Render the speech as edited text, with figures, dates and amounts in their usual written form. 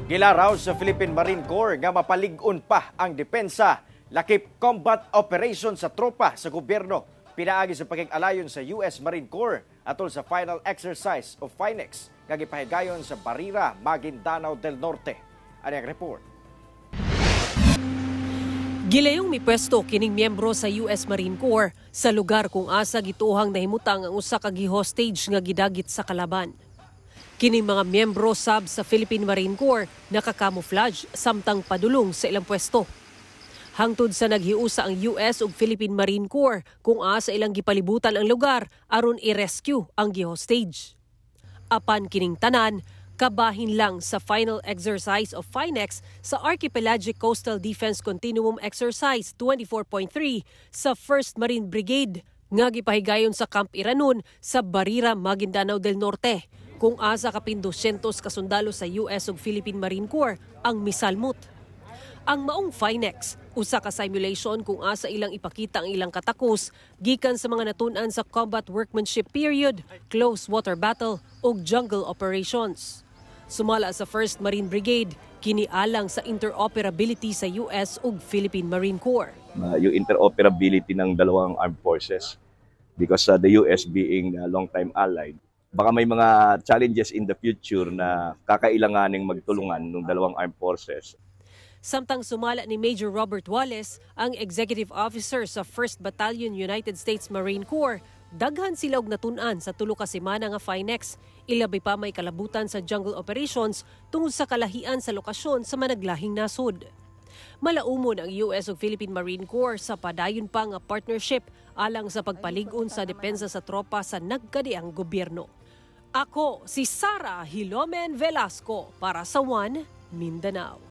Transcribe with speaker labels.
Speaker 1: Gilaraw sa Philippine Marine Corps nga mapalig-on pa ang depensa, lakip combat operation sa tropa sa gobyerno pinaagi sa pakig-alayon sa US Marine Corps atol sa final exercise of FINEX nga gipahigayon sa Barira, Maguindanao del Norte. Ani ang report.
Speaker 2: Gilayong mipwesto kining miyembro sa US Marine Corps sa lugar kung asa gituohang nahimutang ang usa ka gi-hostage nga gidagit sa kalaban. Kining mga miyembro sab sa Philippine Marine Corps naka-camouflage samtang padulong sa ilang pwesto. Hangtod sa naghiusa ang US ug Philippine Marine Corps kung asa ilang gipalibutan ang lugar aron i-rescue ang gi-hostage. Apan kining tanan, kabahin lang sa final exercise of FINEX sa Archipelagic Coastal Defense Continuum Exercise 24.3 sa 1st Marine Brigade nga gipahigayon sa Camp Iranon sa Barira, Maguindanao del Norte, kung asa kapin 200 kasundalo sa US ug Philippine Marine Corps ang misalmot. Ang maong FINEX, usa ka simulation kung asa ilang ipakita ang ilang katakos gikan sa mga natun-an sa combat workmanship period, close water battle ug jungle operations. Sumala sa 1st Marine Brigade, kini alang sa interoperability sa US ug Philippine Marine Corps.
Speaker 3: Yung interoperability ng dalawang armed forces because the US being a long-time ally, baka may mga challenges in the future na kakailanganing magtulungan ng dalawang armed forces.
Speaker 2: Samtang sumala ni Major Robert Wallace, ang executive officer sa 1st Battalion United States Marine Corps, daghan sila og natun-an sa 3 ka semana nga FINEX. Ilabi pa may kalabutan sa jungle operations tungod sa kalahian sa lokasyon sa managlahing nasod. Malaumon ang US ug Philippine Marine Corps sa padayon pa nga partnership alang sa pagpalig-on sa depensa sa tropa sa nagkadiang gobyerno. Ako si Sara Hilomen Velasco para sa One Mindanao.